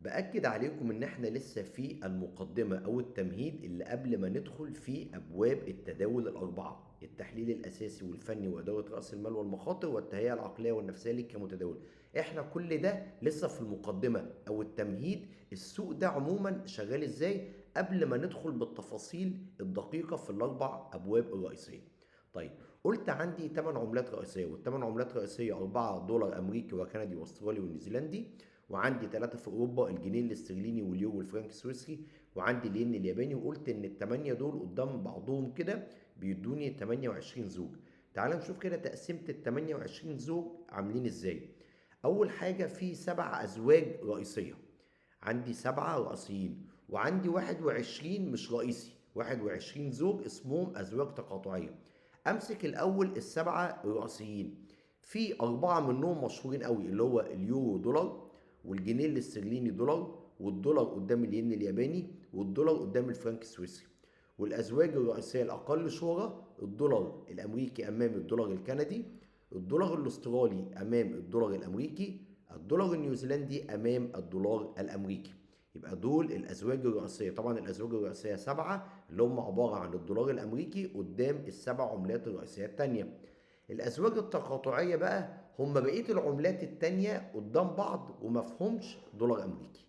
بأكد عليكم إن إحنا لسه في المقدمة أو التمهيد اللي قبل ما ندخل في أبواب التداول الأربعة: التحليل الأساسي والفني وإدارة رأس المال والمخاطر والتهيئة العقلية والنفسية ليك كمتداول. إحنا كل ده لسه في المقدمة أو التمهيد. السوق ده عموما شغال إزاي قبل ما ندخل بالتفاصيل الدقيقة في الأربع أبواب الرئيسية. طيب، قلت عندي 8 عملات رئيسية، والثمان عملات رئيسية 4 دولار أمريكي وكندي واسترالي ونيوزيلندي، وعندي 3 في أوروبا، الجنيه الاسترليني واليورو والفرنك السويسري، وعندي الين الياباني. وقلت إن ال8 دول قدام بعضهم كده بيدوني 28 زوج. تعال نشوف كده تقسيمة ال 28 زوج عاملين إزاي. أول حاجة في 7 أزواج رئيسية، عندي 7 رئيسيين، وعندي 21 مش رئيسي، 21 زوج اسمهم أزواج تقاطعية. أمسك الأول ال7 الرئيسيين، في 4 منهم مشهورين قوي، اللي هو اليورو دولار، والجنيه الاسترليني دولار، والدولار قدام الين الياباني، والدولار قدام الفرنك السويسري. والأزواج الرئيسية الأقل شهرة، الدولار الأمريكي أمام الدولار الكندي، الدولار الأسترالي أمام الدولار الأمريكي، الدولار النيوزيلندي أمام الدولار الأمريكي. يبقى دول الأزواج الرئيسية. طبعا الأزواج الرئيسية 7 اللي هم عبارة عن الدولار الأمريكي قدام ال7 عملات الرئيسية التانية. الأزواج التقاطعية بقى هم بقية العملات التانية قدام بعض ومفهومش دولار أمريكي.